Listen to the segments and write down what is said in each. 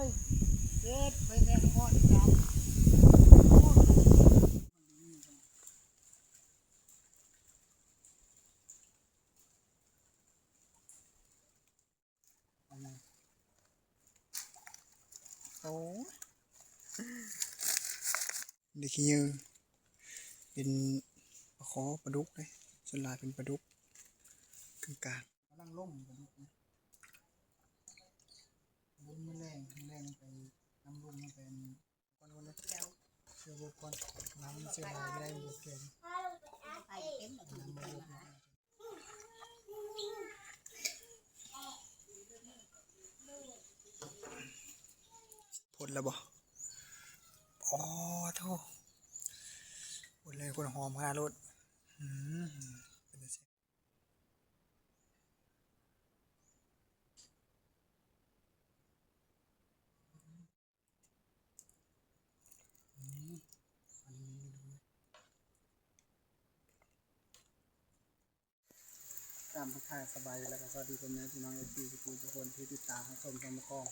ເຮັດໄປແມ່ນຮອດດຳ. ໂອ້ ໄດ້ຂີ້ເຫຍື້ອ ເປັນປາຄໍ ປາດຸກເດ້ ສ່ວນຫຼາຍເປັນປາດຸກກາງໆ ກຳລັງລົງປາດຸກນະ ລົງມື້ແລງ ມື້ແລງໄປນຳລົງ ໄປ ກ່ອນ ກ່ອນເດີ ເຊື່ອບໍ່ກ່ອນ ນ້ຳມັນເສຍຫຼາຍ ບໍ່ໄດ້ບໍ່ແກງ ນ້ຳບໍ່ເລີກເນາະ. ພົດແລ້ວບໍ່? ອໍ ໂທ້ ພົດແລ້ວ ຄົນຫອມຂະໜາດໂລດ ອືມ ເປັນຕາແຊບ. ກາບທັກທາຍສະບາຍດີ ແລ້ວກໍສະຫວັດດີພໍ່ແມ່ພີ່ນ້ອງ ເອັຟຊີ ທຸກຜູ້ທຸກຄົນທີ່ຕິດຕາມຮັບຊົມຊ່ອງໝໍ້ກ້ອງ.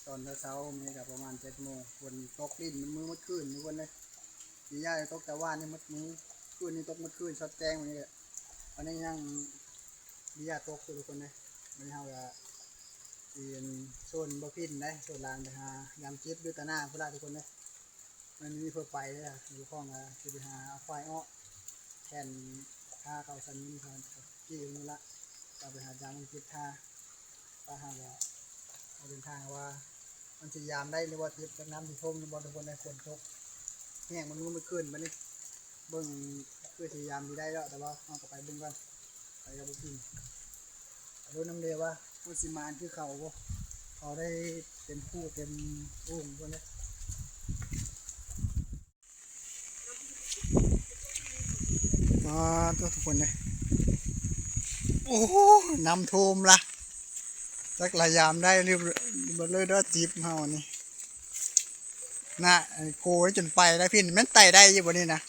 ຕອນເຊົ້າໆ ມື້ນີ້ກໍປະມານເຈັດໂມງ ຝົນຕົກລິນໝົດມື້ໝົດຄືນ ທຸກຄົນເອີຍ. ປີກາຍຕົກແຕ່ວານນີ້ໝົດມື້ ຄືນນີ້ຕົກໝົດຄືນ ຊອດແຈ້ງມື້ນີ້ແຫຼະ. ອັນນີ້ຍັງ ມີຢາຕົກຢູ່ ທຸກຄົນເອີຍ. ມື້ນີ້ເຮົາກໍຊິ ອັນ ຊວນບໍ່ພິນໄດ໋ ຊວນຫຼານໄປຫາຍາມຈິບຢູ່ຕາໜ້າພຸ້ນລະ ທຸກຄົນເອີຍ. ມັນມີເພື່ອໄປເດ້ ຢູ່ຂ້ອງກໍຊິໄປຫາເອົາຄວາຍເອາະ ແທນພາເຂົາສັນນີ້ ເຂົາຂີ່ມື້ລະ ກໍໄປຫາຍາມຈິບທ່າ ວ່າເຮົາກໍອອກເດີນທາງວ່າ ມັນຊິຍາມໄດ້ຫຼືວ່າຕິດ ຈັກນ້ຳຊິຖ້ວມຫຼືບໍ່ ທຸກຄົນເອີຍ. ຝົນຕົກແຮງໝົດມື້ໝົດຄືນ ບັດນີ້ເບິ່ງຄືຊິຍາມຊິໄດ້ແລ້ວ ແຕ່ວ່າເຮົາກໍໄປເບິ່ງກ່ອນ ໄປກັບບໍ່ພິນ ໄປເບິ່ງນຳເດ້ວ່າມັນຊິໝານຄືເຂົາບໍ່ ເຂົາໄດ້ເຕັມຄູ່ເຕັມໂອ່ງພຸ້ນເດ້. ປາດໂທ້ ທຸກຄົນເອີຍ ໂອ້ ນ້ຳຖ້ວມລະ ຈັກລະຍາມໄດ້ຫຼືບໍ່ເລີຍເດີ ຈິບເຮົານີ້ນະ. ໂກໄດ້ຈົນໄປໄດ້ພິນ ແມ່ນໄຕ່ໄດ້ຢູ່ບໍ່ນີ້ນະ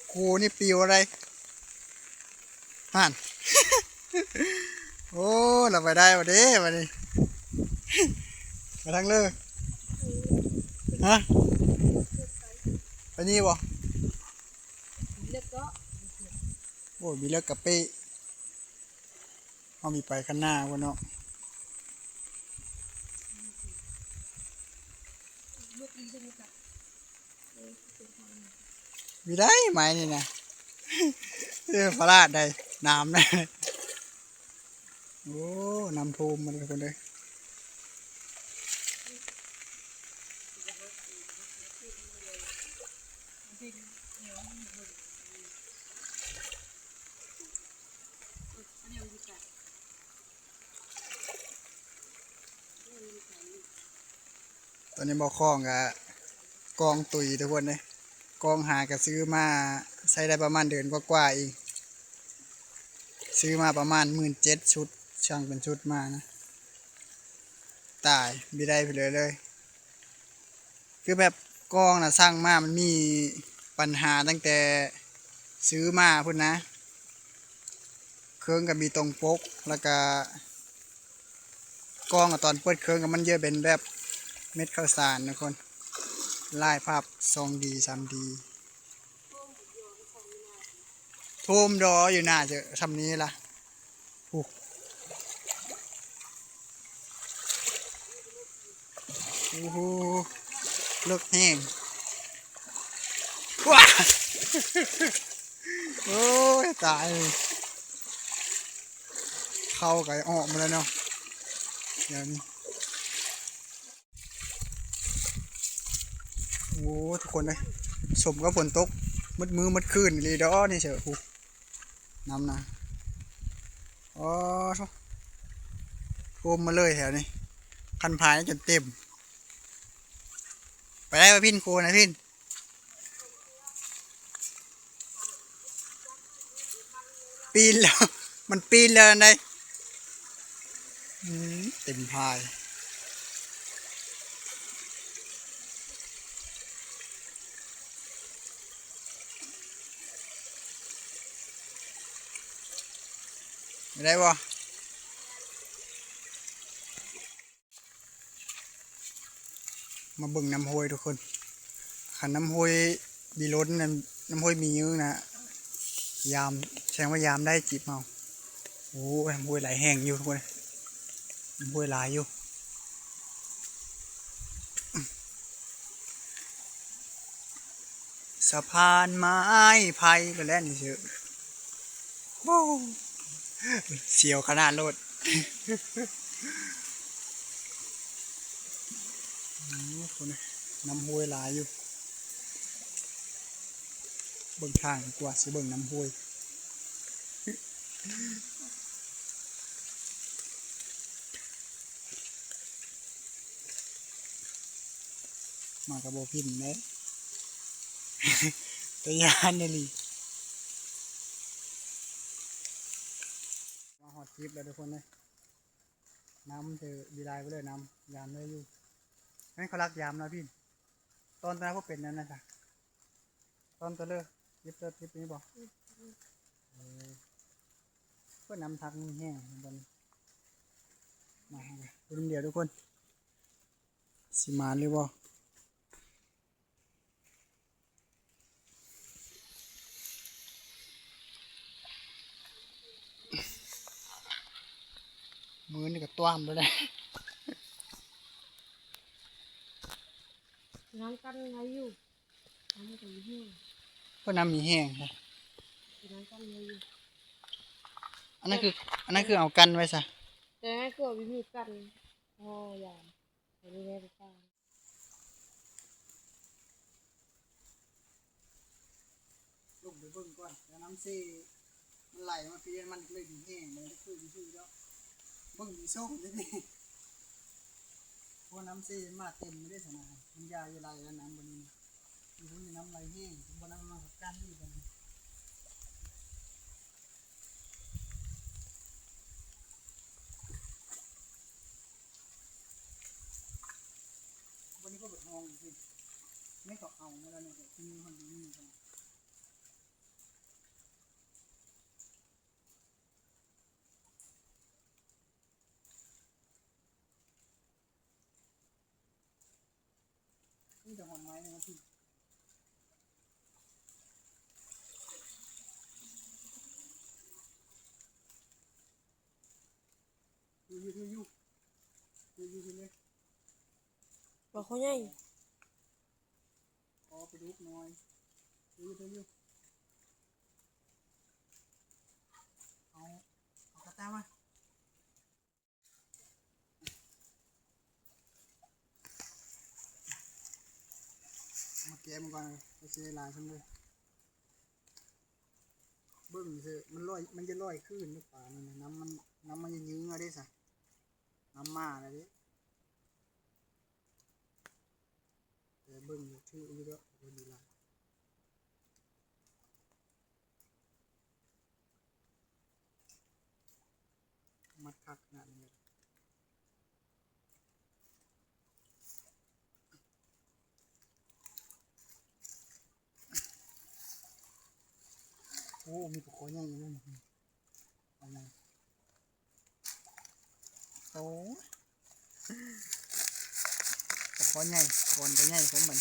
ໂກນີ້ປິວໄດ໋ ຫັ້ນ ໂອ້ ລະໄປໄດ້ບໍ່ເດ້ບັດນີ້ ໄປທາງເລີ ຮະ ໄປນີ້ບໍ່? ໂອ້ຍ ມີເລິກກະເປະ ເຮົາມີໄປຄັນໜ້າພຸ້ນເນາະ. ມີໄດ້ໄມ້ນີ້ນະ ເອີ ພະລາດໄດ້ ນ້ຳນະ. ໂອ້ ນ້ຳຖ້ວມໝົດ ທຸກຄົນເອີຍ. ຕອນນີ້ໝໍ້ຄ້ອງກະກອງຕຸ້ຍ ທຸກຄົນເອີຍ. ກອງຫາກະຊື້ມາໃຊ້ໄດ້ປະມານເດືອນກວ່າໆເອງ. ຊື້ມາປະມານໝື່ນເຈັດ ຊຸດ ຊ່າງເປັນຊຸດມານະ. ຕາຍ ບໍ່ໄດ້ເລີຍ ເລີຍ. ຄືແບບກອງນະ ສັ່ງມາມັນມີປັນຫາຕັ້ງແຕ່ຊື້ມາພຸ້ນນະ. ເຄື່ອງກໍມີຕົງປົກ ແລ້ວກໍ ກ້ອງຕອນເປີດເຄື່ອງກໍມັນເຍອະເປັນແບບເມັດເຂົ້າສານ ທຸກຄົນ. ຫຼາຍພາບ ສອງດີ ສາມດີ ຖ້ວມດໍຢູ່ໜ້າຈະຊ່ຳນີ້ລະ. ໂອ້ ໂອ້ໂຫ ເລິກແຮງ. ວ້າ ໂອ້ຍ ຕາຍ. ເຂົ້າກໍອອກມາແລ້ວເນາະ ດຽວນີ້. ໂອ້ ທຸກຄົນເອີຍ ສົມກັບຝົນຕົກໝົດມື້ໝົດຄືນອີ່ຫຼີດອກນີ້ເຊີ. ໂອ້ ນ້ຳນະ ອໍ ໂທ້ ຖ້ວມມາເລີຍແຖວນີ້. ຄັນພາຍຈົນເຕັມ. ໄປໄດ້ບໍ່ພິນ ໂຄນະພິນ? ປີນແລ້ວ ມັນປີນແລ້ວນັ້ນໃດ໋. ອືມ ເຕັມພາຍ. ໄດ້ບໍ່? ໂ ມາເບິ່ງນ້ຳຫ້ວຍທຸກຄົນ ຄັນນ້ຳຫ້ວຍມີລົ້ນນັ້ນ ນ້ຳຫ້ວຍມີເຍີນະ ຍາມ ແສດງວ່າຍາມໄດ້ຈິບເຮົາ. ໂອ້ຍ ນ້ຳຫ້ວຍຫຼາຍແຮງຢູ່ທຸກຄົນ ນ້ຳຫ້ວຍຫຼາຍຢູ່. ສະພານໄມ້ໄຜ່ແລ້ວແຫຼະນີ້ເຊີ. ໂອ້ ສຽວຂະໜາດໂລດ. ອືມ ພຸ້ນນະ ນ້ຳຫ້ວຍຫຼາຍຢູ່. ເບິ່ງທາງດີກວ່າ ຊິເບິ່ງນ້ຳຫ້ວຍ. ມາກໍບໍ່ພິນເດ້ ຕາຢ້ານອີ່ຫຼີ. ມາຮອດຈິບແລ້ວທຸກຄົນເອີຍ ນ້ຳເທີ ດີຫຼາຍໄປເລີຍ ນ້ຳ ຍາມໄດ້ຢູ່. ແມ່ນເຂົາລັກຍາມລະພິນ ຕອນຕາບໍ່ເປັນນັ້ນນະ ຕອນຕະເລີ ຈິບເລີ ຈິບນີ້ບໍ່? ອືມ ເອີ ເພິ່ນນ້ຳທັກແຫ້ງຕອນນີ້. ມາ ລຸ້ນດຽວທຸກຄົນ ຊິມານຫຼືບໍ່? ມື້ນີ້ກໍຕ່ວມໄປແລ້ວ ນ້ຳກັນໄວ້ຢູ່ ນ້ຳກໍມີແຮງ ເພິ່ນນ້ຳມີແຮງ ນ້ຳກັນໄວ້ຢູ່. ອັນນັ້ນຄື ອັນນັ້ນຄືເອົາກັນໄວ້ຊະ ແຕ່ນັ້ນຄືເອົາມີດກັນ ອໍ ຢ່າ ອັນນີ້ແມ່ນ ລົງໄປເບິ່ງກ່ອນ ແລ້ວນ້ຳເຊມັນໄຫຼມາພີ້ ມັນເລີຍດີແຮງ ມັນຄືຢູ່ຊື່ດອກ ເບິ່ງມີໂຊກຢູ່ນີ້ ເພາະນ້ຳເຊມັນມາເຕັມຢູ່ເດ້ຊັ້ນນະ ມັນຢ່າຢູ່ໄຫຼແລ້ວນ້ຳບ່ອນນີ້ ຢູ່ພຸ້ນນ້ຳໄຫຼແຮງ ບໍ່ນ້ຳມາກັນຢູ່ບ່ອນນີ້. ວັນນີ້ກໍບໍ່ທ້ອງຊິ ແມ່ນເຂົາເອົາມາແລ້ວເນາະ ທີ່ມີຮອດຢູ່ນີ້. ມີແຕ່ຮອດໄມ້ເນາະ ຖືຢູ່ ຖືຢູ່ ຖືຢູ່ ຖືເລີຍ ປາຄໍໃຫຍ່ ອໍ ປາດຸກນ້ອຍ ຖືຢູ່ ຖືຢູ່ ເອົາ ເອົາກະຕ່າມາ. ມາແກະມັນກ່ອນ ມັນຊິໄດ້ຫຼາຍສ່ຳໃດ ເບິ່ງຊື່ ມັນລອຍ ມັນຈະລອຍຄືນ ປານີ້ນະ ນ້ຳມັນ ນ້ຳມັນຈະຍືງເອົາເດ້ຊະ ນ້ຳມາແລ້ວເດ້ ແຕ່ເບິ່ງຖືຢູ່ດອກ ບໍ່ດີຫຼາຍ. ມັດຄັກຂະໜາດນີ້. ໂອ້ ມີປາຄໍໃຫຍ່ຢູ່ນັ້ນ ປາໃຫຍ່. ໂອ້ ປາຄໍໃຫຍ່ ກອນກໍໃຫຍ່ຄືກັນ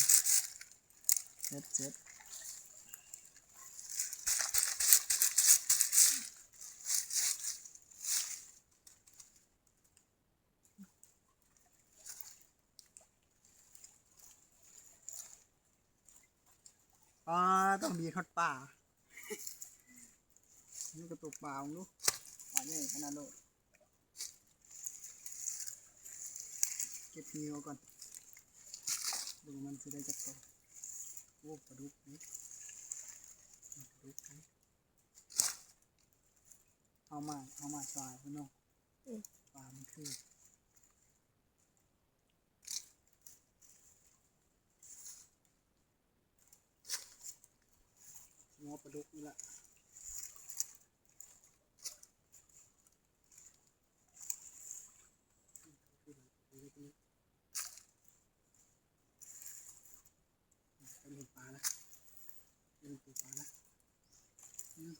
ເຈັບ ເຈັບ. ປາ ຕ້ອງດີດຮອດປາ ນີ້ກໍຕົກປາ ເບິ່ງດູ ປາໃຫຍ່ຂະໜາດໂລດ. ເກັບເຫຍື່ອກ່ອນ ເບິ່ງມັນຊິໄດ້ຈັກໂຕ. ໂອ້ ປາດຸກເດ້ ປາດຸກເດ້. ເອົາມາ ເອົາມາສາຍພຸ້ນເນາະ. ອືມ ປາມັນຄື ຫົວປາດຸກນີ້ລະ. ເປັນຫົວປາລະ ເປັນຫົວປາລະ. ອືມ.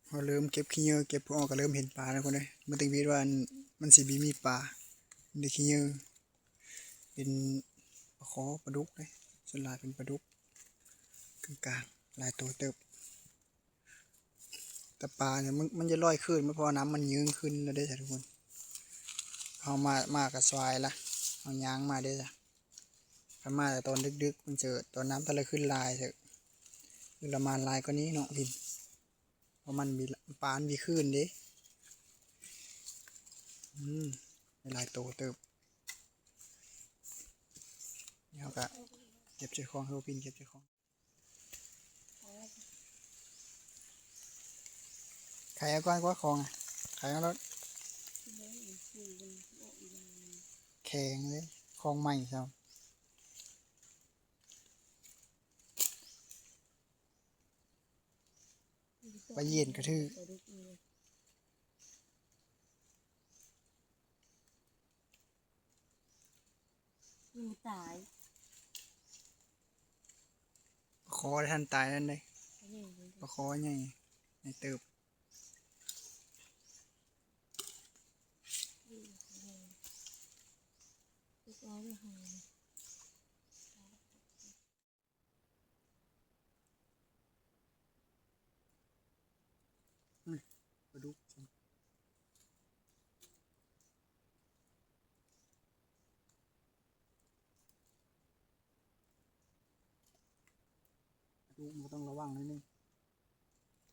ເຮົາເລີ່ມເກັບຂີ້ເຫຍື້ອ ເກັບພວກອອກກໍເລີ່ມເຫັນປາແລ້ວຄົນເອີຍ. ເມື່ອຕະກີ້ຄິດວ່າມັນຊິບໍ່ມີປາ ມີແຕ່ຂີ້ເຫຍື້ອ. ເປັນປາຄໍ່ ປາດຸກເດ້ ສ່ວນຫຼາຍເປັນປາດຸກກາງໆ ຫຼາຍໂຕເຕີບ. ແຕ່ປານີ້ມັນ ມັນຈະລອຍຄືນ ເພາະວ່ານ້ຳມັນເຢິງຂຶ້ນແລ້ວເດ້ທຸກຄົນ. ເຮົາມາ ມາກໍສວາຍລະ ເຮົາຍ່າງມາເດ້. ຄັນມາແຕ່ຕອນດຶກໆ ມັນເສີ ຕອນນ້ຳທະເລຂຶ້ນຫຼາຍເສີ ຄືລະມານຫຼາຍກວ່ານີ້ເນາະພິນ ເພາະມັນມີ ປາມັນມີຄື້ນເດ້. ອືມ ຫຼາຍໂຕເຕີບ. ເຮົາກະເກັບໃສ່ຂອງ ເຮົາປິ່ນເກັບໃສ່ຂອງ. ໄຂເອົາກ່ອນກວ່າຂອງ ໄຂເອົາໂລດ. ແຂງເລີຍ ຂອງໃໝ່ຊ້ຳ. ປາເຢັນກະຖືກ. ມັນຕາຍ. ປາຄໍ່ໄດ້ທັນຕາຍນັ້ນເດ້. ປາຄໍ່ໃຫຍ່ ໃຫຍ່ເຕີບ. ອືມ ປາດຸກ ປາດຸກມັນກໍຕ້ອງລະວັງໜ້ອຍໜຶ່ງ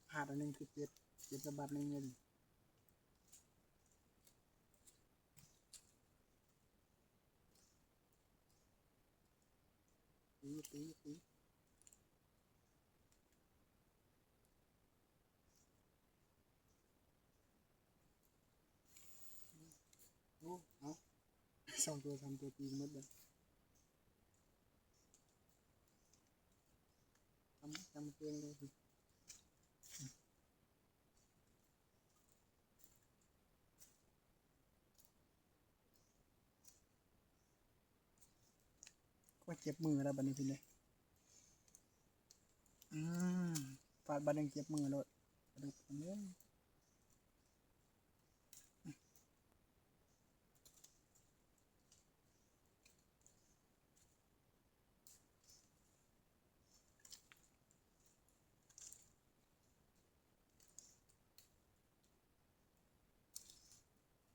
ພາດໜ້ອຍໜຶ່ງຄືເຈັບ ເຈັບສະບັດໜຶ່ງເລີຍ. ຕີ ຕີ ຕີ. ໂອ້ ເອົາ ສອງຕົວ ສາມຕົວ ຕີໝົດເລີຍ. ຈຳ ຈຳເກັ່ງເລີຍ. ໂອ້ຍ ເຈັບມືແລ້ວບັດນີ້ພີ່ເດ້. ອືມ ຟາດບາດໜຶ່ງເຈັບມືໂລດ ປາດຸກເອີຍ.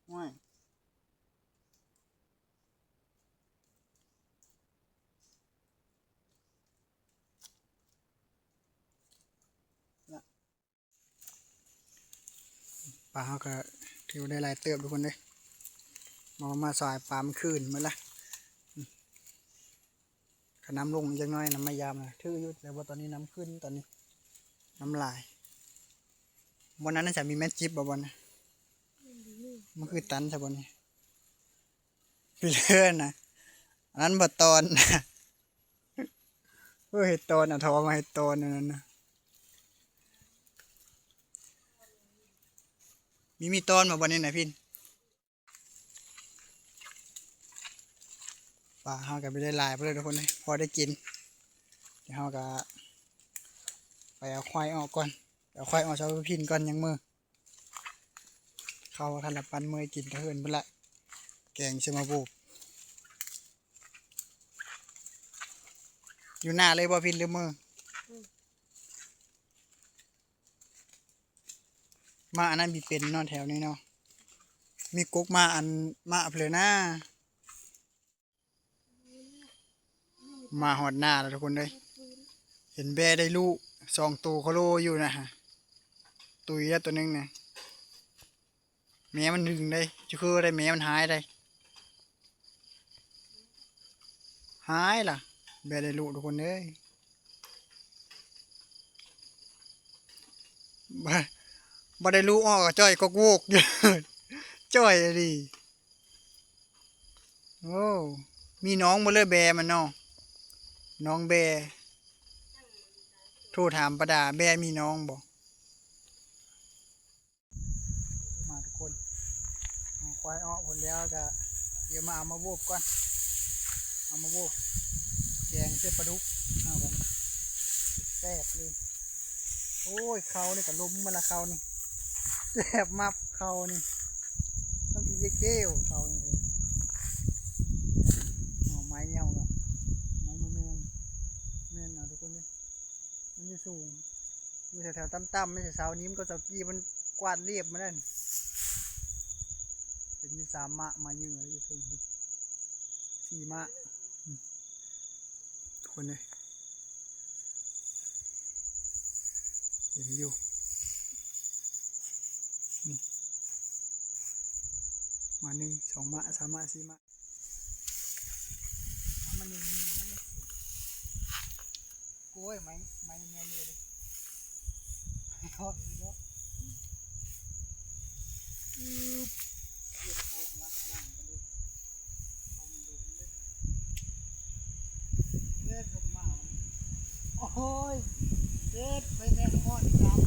ໂອ້ຍ ລະ ປາເຮົາກໍຖືວ່າໄດ້ຫຼາຍເຕີບທຸກຄົນເດ້. ມາ ມາສາຍປາມັນຄືນໝົດລະ. ອືມ ຄັນນ້ຳລົງອີກຈັກໜ້ອຍ ນ້ຳມາຢາມນະ ຖືຢູ່ ແຕ່ວ່າຕອນນີ້ນ້ຳຂຶ້ນ ຕອນນີ້ນ້ຳຫຼາຍ. ບ່ອນນັ້ນຈະມີແມ່ນຈິບບໍ່ ບ່ອນນະ? ມັນຄືຕັນຊະບ່ອນນີ້. ພີ່ເລີນນະ ອັນນັ້ນບໍ່ຕອນ. ເອີ ເຫັດຕອນ ເອົາທໍ່ມາເຫັດຕອນອັນນັ້ນນະ. ມີ ມີຕອນບໍ່ບ່ອນນີ້ນະພິນ? ປາເຮົາກໍບໍ່ໄດ້ຫຼາຍພໍເລີຍທຸກຄົນເອີຍ ພໍໄດ້ກິນ. ດຽວເຮົາກໍໄປເອົາຄວາຍອອກກ່ອນ ເອົາຄວາຍອອກໃຫ້ພິນກ່ອນ ຍັງມື້. ເຂົ້າທັນລະປັນເມື່ອຍກິນກະເຮືອນພຸ້ນລະ ແກງເຊມາບູບ. ຢູ່ໜ້າເລີຍບໍ່ພິນ ຫຼືເມືອ? ອືມ ມາອັນນັ້ນມີເປັນເນາະ ແຖວນີ້ເນາະ ມີກົກມາອັນມາເພີນນາ. ມາຮອດໜ້າແລ້ວທຸກຄົນເອີຍ ເຫັນແບ້ໄດ້ລູກສອງໂຕໂຄໂລຢູ່ນະ ຕຸຍແລ້ວໂຕໜຶ່ງນະ. ແມ່ມັນດຶງໄດ໋ ຈະຄືໄດ້ ແມ່ມັນຫາຍໄດ໋ ຫາຍລະ ແບ້ໄດ້ລູກທຸກຄົນເອີຍ. ບໍ່ ບໍ່ໄດ້ລູກອອກກໍຈ່ອຍກົກໂວກຢູ່ ຈ່ອຍອີ່ຫຼີ. ໂອ້ ມີນ້ອງບໍ່ເລີຍແບ້ມັນເນາະ ນ້ອງແບ້? ໂທຖາມປາດາ ແບ້ມີນ້ອງບໍ່? ມາທຸກຄົນ ເອົາຄວາຍອອກພຸ້ນແລ້ວກະ ດຽວມາເອົາມາໂວບກ່ອນ ເອົາມາໂວບ ແກງໃສ່ປາດຸກ ເອົາກັນ ແຊບເລີຍ. ໂອ້ຍ ເຂົ້ານີ້ກະລົມໝົດລະ ເຂົ້ານີ້ ແຊບມັບເຂົ້ານີ້ ຕ້ອງກິນເຢເກວເຂົ້ານີ້. ເອົາໄມ້ເອົາລະ ໄມ້ມາແມ່ນ ແມ່ນເອົາທຸກຄົນເດ້. ມັນຢູ່ສູງ ຢູ່ແຖວໆຕ່ຳໆ ມີແຕ່ເສົານີ້ ມັນກໍເສົາກີ້ ມັນກວາດລຽບມານັ້ນ. ເປັນມີສາມມະມາເຍືອຢູ່ເທິງພຸ້ນ ສີ່ມະ ອືມ ທຸກຄົນເອີຍ ເຫັນຢູ່ ນີ້ ມາໜຶ່ງ ສອງມະ ສາມມະ ສີ່ມະ ມາໜຶ່ງ. ໂອ້ຍ ໄມ້ ໄມ້ແມ່ນຢູ່ເດ້ ໄມ້ເຄາະຢູ່ເນາະ. ອືບ ເກັບເອົາອະລະອະລະໄປເລີຍ ເອົາມັນເດີນເລີຍ ເດີນລົງມາ. ໂອ້ຍ ເຮັດໄປແມ່ນຮອດອີກແລ້ວ.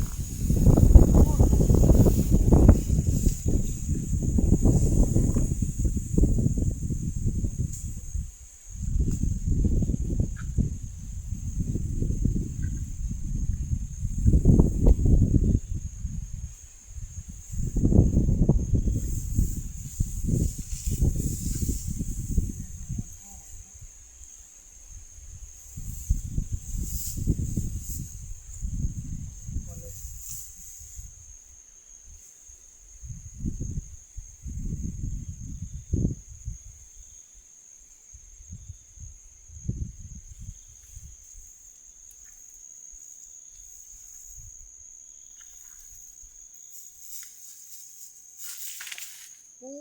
ປູ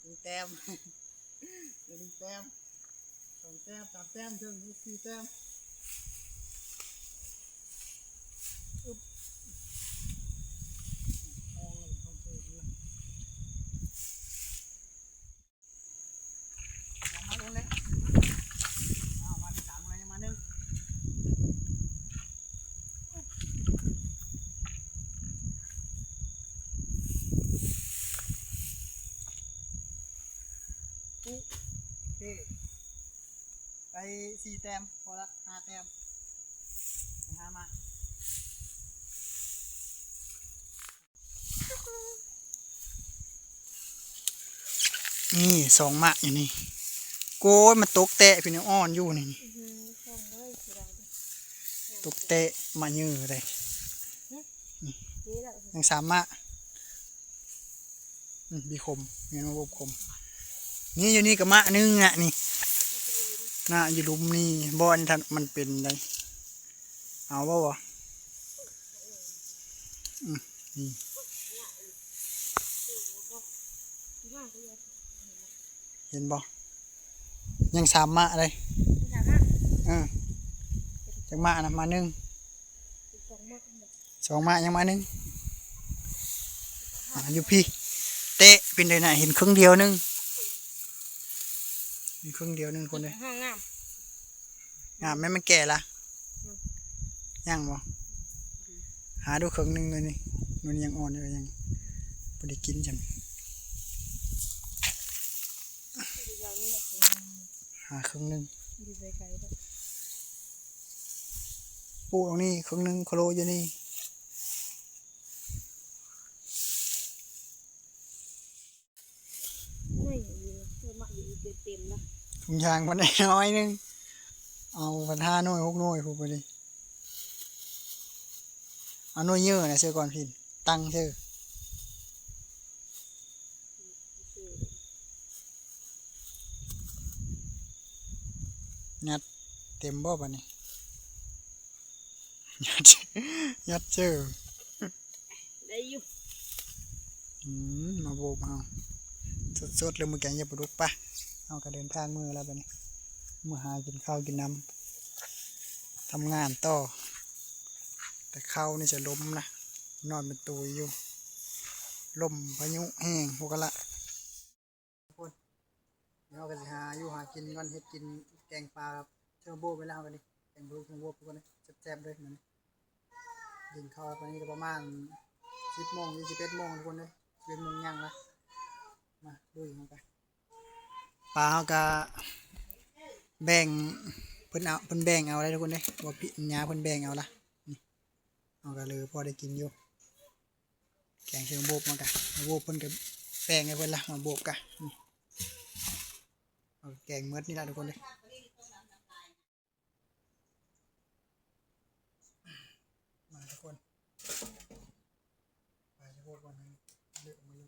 ໜຶ່ງແຕ້ມ ໜຶ່ງແຕ້ມ ສອງແຕ້ມ ສາມແຕ້ມ ເຖິງສີ່ແຕ້ມ. ອຶບ ເອົາລະ ເອົາລະ ເອົາລະ. ເອົາມາລົງເລີຍ ເອົາມາທີ່ສາມເລີຍ ມາໜຶ່ງ ໂອເຄ ໄປສີ່ແຕ້ມ ພໍລະ ຫ້າແຕ້ມ ໄປຫາມາ. ນີ້ສອງມະຢູ່ນີ້ ໂກຍ ມັນຕົກແຕະພີ່ນ້ອງ ອ່ອນຢູ່ນີ້ ຕົກແຕະມະເຍີເດ້ ນີ້ ຍັງສາມມະ ອືມ ບີຂົມ ແມ່ນມະບົບຂົມ ນີ້ ຢູ່ນີ້ກໍມະໜຶ່ງນະ ນີ້ນະ ຢູ່ລຸ່ມນີ້ ບໍ່ ອັນນີ້ ມັນເປັນໄດ ເອົາບໍ່ວະ ອືມ ນີ້ ເຫັນບໍ່ ຍັງສາມມະເດ້ ເອີ ຈັກມະນະ ມະໜຶ່ງ ສອງມະ ຍັງມະໜຶ່ງ ອ່າ ຢູ່ພີ້ ເຕະເປັນໄດນະ ເຫັນເຄິ່ງດຽວໜຶ່ງ ເຫັນເຄິ່ງດຽວໜຶ່ງຄົນເດ້ ງາມ ງາມແມ່ນ ມັນແກ່ລະ ອືມ ຍັງບໍ່ ຫາດູເຄິ່ງໜຶ່ງເລີຍນີ້ ມັນຍັງອ່ອນຢູ່ ຍັງບໍ່ໄດ້ກິນຊ້ຳ ຫາເຄິ່ງໜຶ່ງ ປູກຕົງນີ້ເຄິ່ງໜຶ່ງ ໂຄໂລຢູ່ນີ້. ຖົງຢາງມັນໄດ້ໜ້ອຍໜຶ່ງ ເອົາພັນຫ້າໜ່ວຍຫົກໜ່ວຍພຸ້ນບາດນີ້ ເອົາໜ່ວຍເຍີນະ ເຊື່ອກ່ອນພິນ ຕັ້ງຊື່ ຍັດເຕັມບໍ່ບາດນີ້ ຍັດ ຍັດເຈີ ໄດ້ຢູ່ ອືມ ມາໂບກເຮົາ ສົດໆເລີຍ ມື້ແກງຢາປາດຸກ. ໄປ ເຮົາກໍເດີນທາງເມືອແລ້ວບາດນີ້ ເມືອຫາກິນເຂົ້າກິນນ້ຳ ທຳງານຕໍ່ ແຕ່ເຂົ້ານີ້ຈະລົມນະ ນອນເປັນຕູຢູ່ ລົມພາຍຸແຮງພຸ້ນກະລະ. ທຸກຄົນ ດຽວເຮົາກໍຊິຫາຢູ່ຫາກິນກ່ອນ ເຮັດກິນແກງປາເທີໂບໄປແລ້ວ ເຮົາກໍນີ້ ແກງປາດຸກເທີໂບ ທຸກຄົນເອີຍ ແຊບໆເລີຍມື້ນີ້ ກິນເຂົ້າປານນີ້ກໍປະມານສິບໂມງ ສິບເອັດໂມງ ທຸກຄົນເອີຍ ສິບເອັດໂມງຍ່າງລະ ມາລຸຍເຮົາໄປ ປາເຮົາກໍແບ່ງ ເພິ່ນເອົາ ເພິ່ນແບ່ງເອົາໄດ໋ ທຸກຄົນເອີຍ ວ່າພີ່ຍາເພິ່ນແບ່ງເອົາລະ ນີ້ ເຮົາກໍເຫຼືອພໍໄດ້ກິນຢູ່ ແກງໃສ່ໝາກໂບບ ມັນກະ ໝາກໂບບເພິ່ນກະແປງໃຫ້ເພິ່ນລະ ໝາກໂບບກະ ເອົາແກງໝົດນີ້ລະທຸກຄົນເອີຍ. ມາທຸກຄົນ ປາສະໂພກກ່ອນ ເລີກອອກມາເລີຍ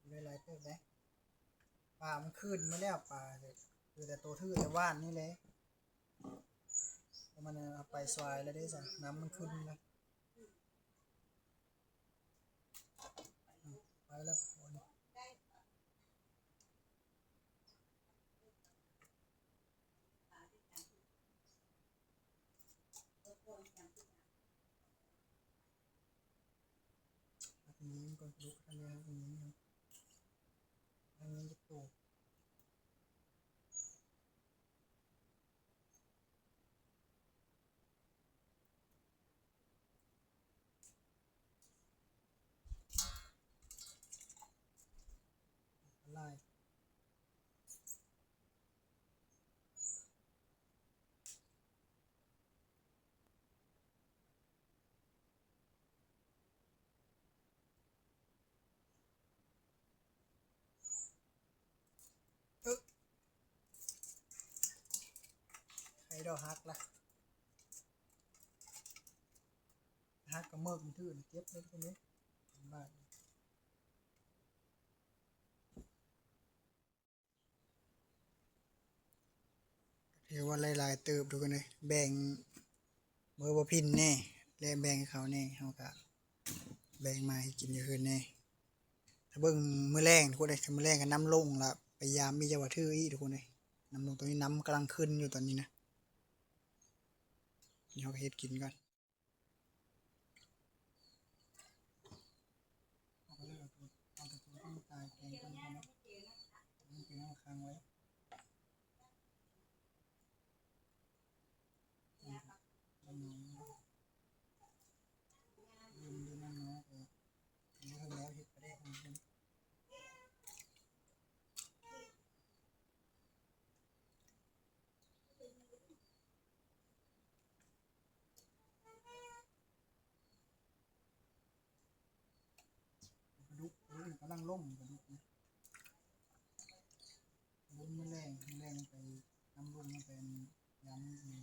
ໄດ້ຫຼາຍເຕີບເດ້. ປາມັນຄືນມາແລ້ວ ປາ ເຫຼືອແຕ່ໂຕຖືກແຕ່ຫວ່ານນີ້ແຫຼະ ແຕ່ມັນເອົາໄປສວາຍແລ້ວເດ້ ນ້ຳມັນຂຶ້ນແລ້ວ. ໄປແລ້ວ ອັນນີ້ມັນກໍລຸກ ອັນນີ້ມັນກໍລຸກ ອັນນີ້ໂຕ. ໄຂ່ດອກຫັກລະ ຫັກກະເມີກມັນຖືກ ເຈັບເລີຍທຸກຄົນເອີຍ ບາດ. ຖືວ່າຫຼາຍໆເຕີບທຸກຄົນເອີຍ ແບ່ງເມີບໍ່ພິນແດ່ ແລະແບ່ງໃຫ້ເຂົາແດ່ ເຮົາກະແບ່ງມາໃຫ້ກິນຢູ່ເຮືອນແດ່. ຖ້າເບິ່ງມື້ແລງທຸກຄົນເອີຍ ຖ້າມື້ແລງກະນ້ຳລົງລະ ໄປຢາມອີກ ຢ່າວ່າຖືກອີກທຸກຄົນເອີຍ ນ້ຳລົງ. ຕອນນີ້ນ້ຳກຳລັງຂຶ້ນຢູ່ຕອນນີ້ນະ ນີ້ເຮົາກະເຮັດກິນກ່ອນ. ເອົາໄປເລີຍ ເອົາໂຕ ເອົາແຕ່ໂຕທີ່ມັນຕາຍແກງກ່ອນເນາະ ມັນເປັນເອົາຄ້າງໄວ້ ເບິ່ງ ເບິ່ງນ້ຳເນາະ ເອີ ເຮັດປາແດກ ປາດຸກ ປາດຸກກຳລັງລົງ ປາດຸກນະ ລົງມື້ແລງ ມື້ແລງໄປນຳລົງ ໄປຍາມມື້ອື່ນ.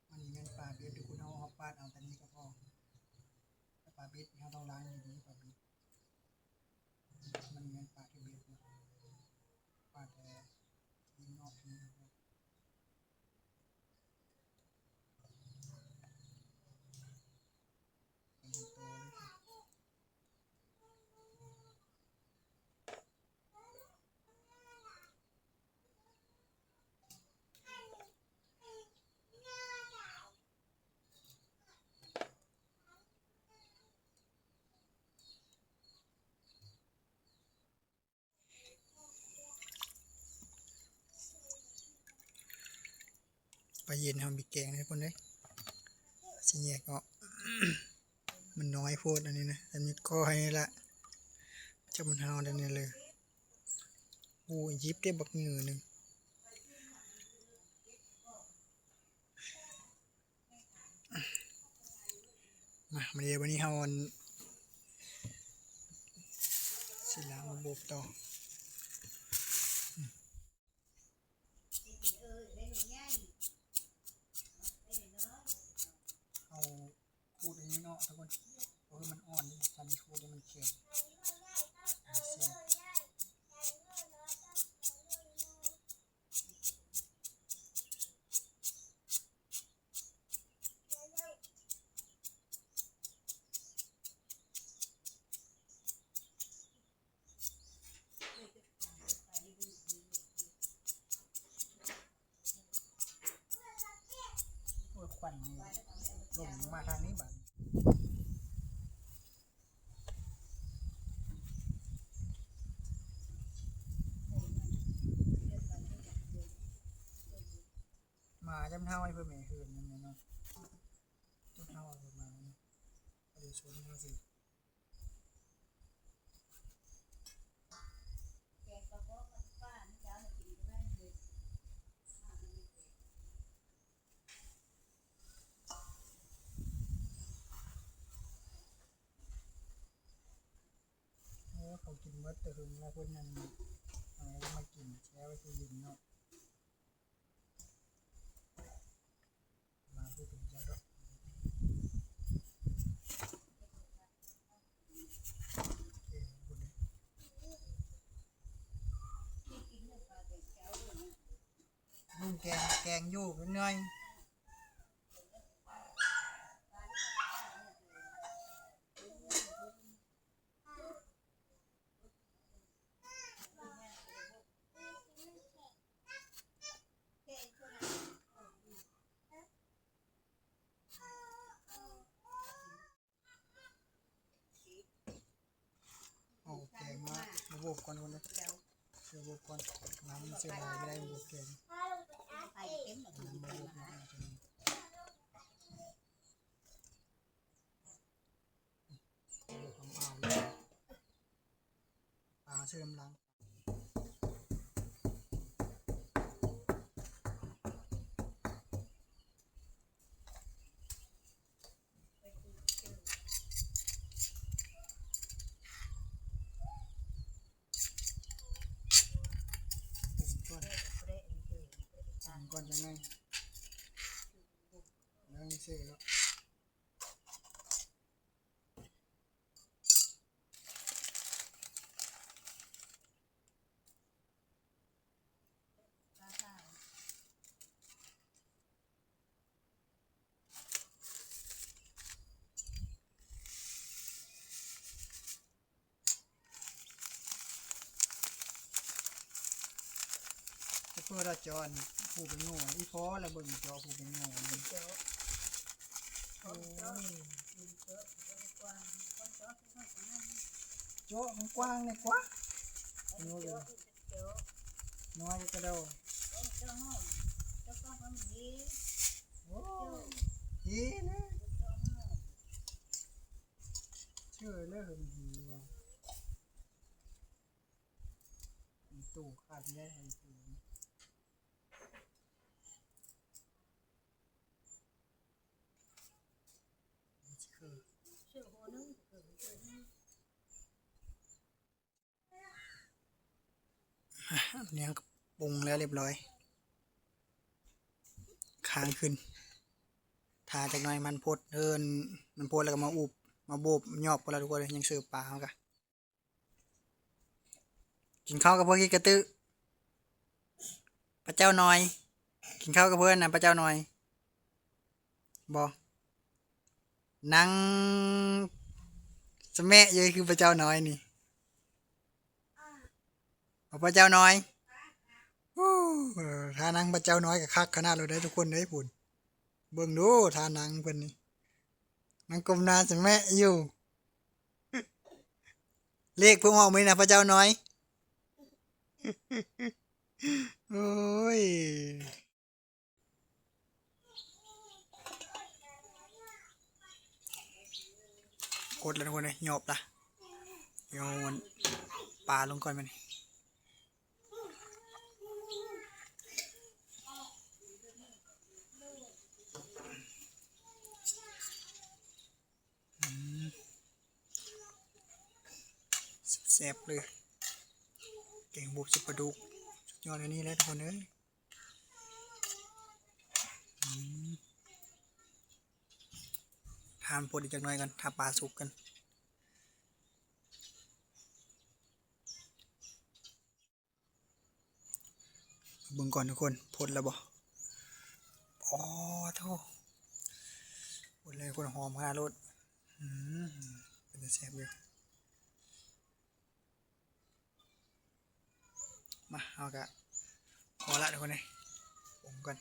ອັນນີ້ແມ່ນປາເບັດ ທຸກຄົນ ເຮົາ ເຮົາປາດເອົາແຕ່ນີ້ກະພໍ ແຕ່ປາເບັດນີ້ເຮົາຕ້ອງລ້າງດີໆ ປາເບັດ ມັນແມ່ນປາເຮັດເບັດເນາະ ປາແຕ່ດິນອອກນີ້ ເປັນໂຕເລີຍ. ປາເຢັນເຮົາມີແກງເດີທຸກຄົນເດີ ຊິແຍກອອກ ມັນນ້ອຍໂພດອັນນີ້ນະ ອັນນີ້ກໍໃຫ້ລະ ຈັກມັນເຮົາໄດ້ແນ່ເລີຍ. ໂອ້ ຫຍິບໄດ້ບັກເຫຍື້ອໜຶ່ງ. ມາ ມາເດີ ບາດນີ້ເຮົາ ອັນ ຊິລ້າງມາໂບກຕໍ່. ເຮົາຂູດອັນນີ້ເນາະທຸກຄົນ ເພາະວ່າມັນອ່ອນ ຄັນຂູດແລ້ວມັນແຂງ ມັນແສບ. ເ ຈຳເຮົາໃຫ້ເພິ່ນແມ່ເຮືອນນັ້ນແຫຼະເນາະ ຈຳເຮົາເອົາເພິ່ນມາເນາະ ປະຊາຊົນເຮົາຊິ ໂອ້ ເຂົາກິນໝົດແຕ່ເຖິງແລ້ວ ເພິ່ນຍັງ ເອົາມາກິນແຊ່ໄວ້ຕູ້ເຢັນເນາະ ມາຜູ້ເປັນເຈົ້າເນາະ ເບິ່ງແກງ ແກງຢູ່ເປັນໜ່ວຍ. ເອົາແກງມາ ມາບົບກ່ອນ ທຸກຄົນເດີ ມາບົບກ່ອນ ນ້ຳມັນເສຍຫຼາຍ ບໍ່ໄດ້ບົບແກງ ມາບົບເນາະ ເອົາ ເອົາ ເອົາ ປາເສີມຫຼັງ. ປຶງກ່ອນ ປຶງກ່ອນຈັ່ງໜ້ອຍ ຍັງເສຍເນາະ. ເປີດລະຈອນຜູ້ເປັນໂງ່ ອີ່ພໍລະເບິ່ງເຈາະຜູ້ເປັນໂງ່ ເຈາະ ໂອ້ຍ ເຈາະກວ້າງໆ ແນ່ກວ່າ ເຈາະ ນ້ອຍກະໂດ ໂອ້ ດີເລີຍ ເຈີເລີຍ ເຫັນດີວ່າ ມີຕູ້ຂາດແຍກໃຫ້ເພິ່ນ ນີ້ກະປຸງແລ້ວລຽບລ້ອຍ ຄ້າງຂຶ້ນ ຖ້າຈັກໜ່ອຍມັນພົດ ເອີ້ນ ມັນພົດແລ້ວກະມາອຸບ ມາໂບບ ຍອບພຸ້ນລະທຸກຄົນເອີຍ ຍັງເສີບປາເຮົາກະ ກິນເຂົ້າກັບພວກຂີ້ກະຕື້ ປາເຈົ້ານ້ອຍ ກິນເຂົ້າກັບເພິ່ນນະ ປາເຈົ້ານ້ອຍ ບໍ່ ນັ່ງສະແມະຢູ່ ຄືປາເຈົ້ານ້ອຍນີ້ ເອົາ ປາເຈົ້ານ້ອຍ ໂອ້ ທ່ານັ່ງປາເຈົ້ານ້ອຍກະຄັກຂະໜາດໂລດເດີ ທຸກຄົນເອີຍ ພຸ້ນ ເບິ່ງດູທ່ານັ່ງເພິ່ນນີ້ ນັ່ງກົ້ມໜ້າສະແມະຢູ່ ເລກເພິ່ນອອກມື້ນີ້ນະ ພະເຈົ້ານ້ອຍ ໂອ້ຍ ກົດລະທຸກຄົນເອີຍ ຍອບລະ ເອົາປາລົງກ່ອນບາດນີ້. ອືມ ແຊບໆ ເລີຍ ແກງບົບໃສ່ປາດຸກ ສຸດຍອດແນວນີ້ແຫຼະທຸກຄົນເອີຍ. ອືມ ຖ້າມັນພົດອີກຈັກໜ້ອຍກ່ອນ ຖ້າປາສຸກກ່ອນ. ເບິ່ງກ່ອນທຸກຄົນ ພົດແລ້ວບໍ່? ອໍ ໂທ້ ພົດແລ້ວທຸກຄົນ ຫອມຂະໜາດໂລດ. ອືມ ເປັນຕາແຊບຢູ່. ມາ ເຮົາກະພໍລະທຸກຄົນເອີຍ ປົງກ່ອນ.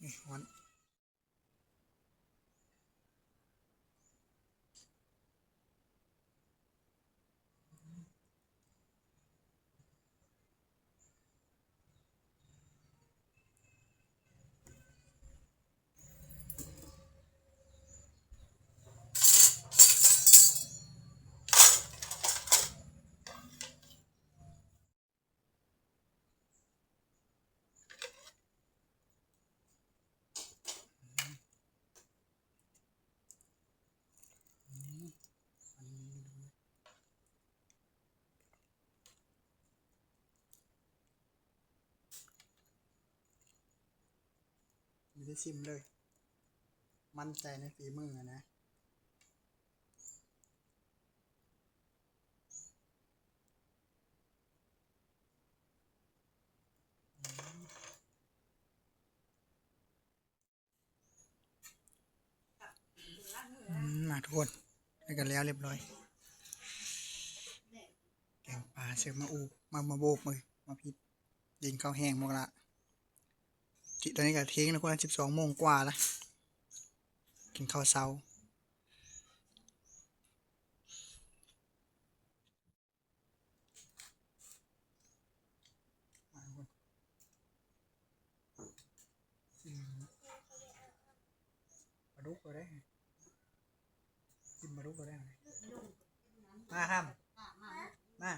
ນີ້ ຮ້ອນ. ອ ໄດ້ຊິມເລີຍ ໝັ້ນໃຈໃນຝີມືຫັ້ນນະ. ອືມ ມາທຸກຄົນ ແລ້ວກໍແລ້ວລຽບຮ້ອຍ ແກງປາ ເຊີມາອູ ມາ ມາໂບກ ມາ ມາພິດ ກິນເຂົ້າແຮງໝົດລະ ຕອນນີ້ກໍທ່ຽງແລ້ວ ຄົນ ສິບສອງໂມງກວ່າລະ ກິນເຂົ້າເຊົ້າ. ປາດຸກກໍໄດ້ ກິນປາດຸກກໍໄດ້ ມາ ຫຳ ມາ.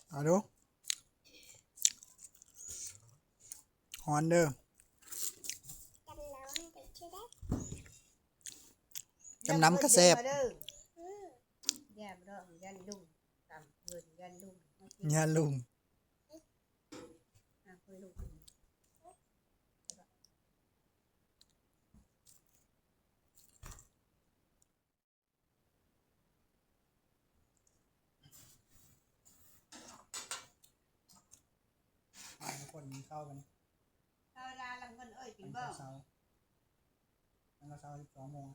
ເອົາດູ ຮ້ອນເດີ ຈ້ຳນ້ຳກະແຊບ ຢ້ານລຸງ ຢ້ານລຸງ ມາທຸກຄົນກິນເຂົ້າກັນ ເຂົ້າເວລາລະຄົນເອີຍ ກິນບໍ່ ເຊົ້າ ເຊົ້າສິບສອງໂມງ.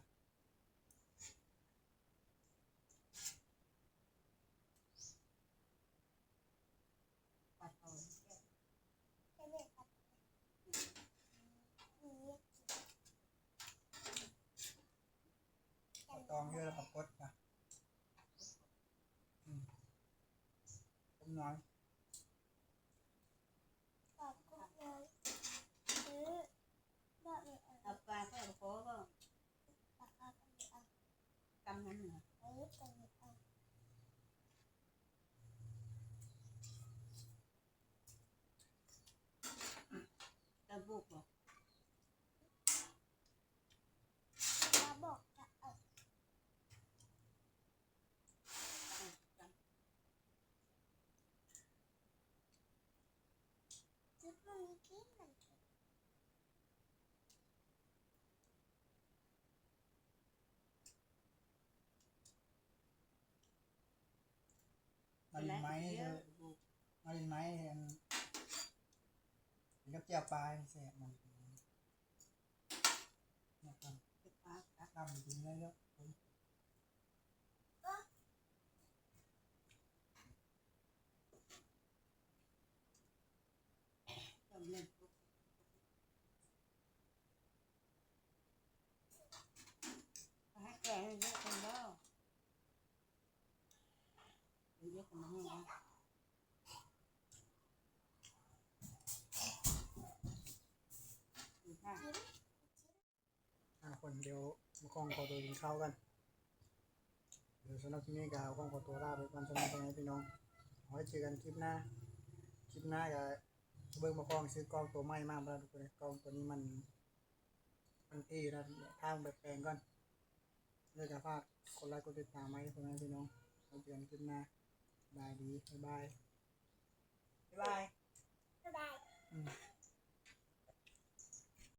ປາຕອງເຍອະແລ້ວປາກົດນະ ອືມ ຕົ້ມນ້ອຍ ປາກົດນ້ອຍ ເອີ ເອົາປາໃສ່ບໍ່ພໍບໍ່? ຕຳນັ້ນນະ ຕະບຸກບໍ່? ມາຫຼິ້ນໄມ້ເດີ ມາຫຼິ້ນໄມ້ ອັນ ກິນກັບແຈ່ວປາແຊບ ມັນ ຕຳ ຕຳກິນໄດ້ເດີ. ອ່າ ຄົນດຽວ ມາຂອງຂໍໂຕກິນເຂົ້າກັນ ດຽວສຳລັບຄລິບນີ້ກໍຂໍໂຕລາໄປກ່ອນ ສຳລັບພໍ່ແມ່ພີ່ນ້ອງ ເອົາໄວ້ເຈີກັນຄລິບໜ້າ ຄລິບໜ້າກໍເບິ່ງມາຂອງຊື້ກ້ອງໂຕໃໝ່ມາ ບໍ່ໄດ້ທຸກຄົນ ກ້ອງໂຕນີ້ມັນ ມັນເອແລ້ວ ຖ້າມັນໄປແປງກ່ອນ ແລ້ວກໍຝາກກົດໄລກົດຕິດຕາມໄວ້ ພໍ່ແມ່ພີ່ນ້ອງ ໄວ້ເຈີກັນຄລິບໜ້າ ສະບາຍດີ ບາຍບາຍ.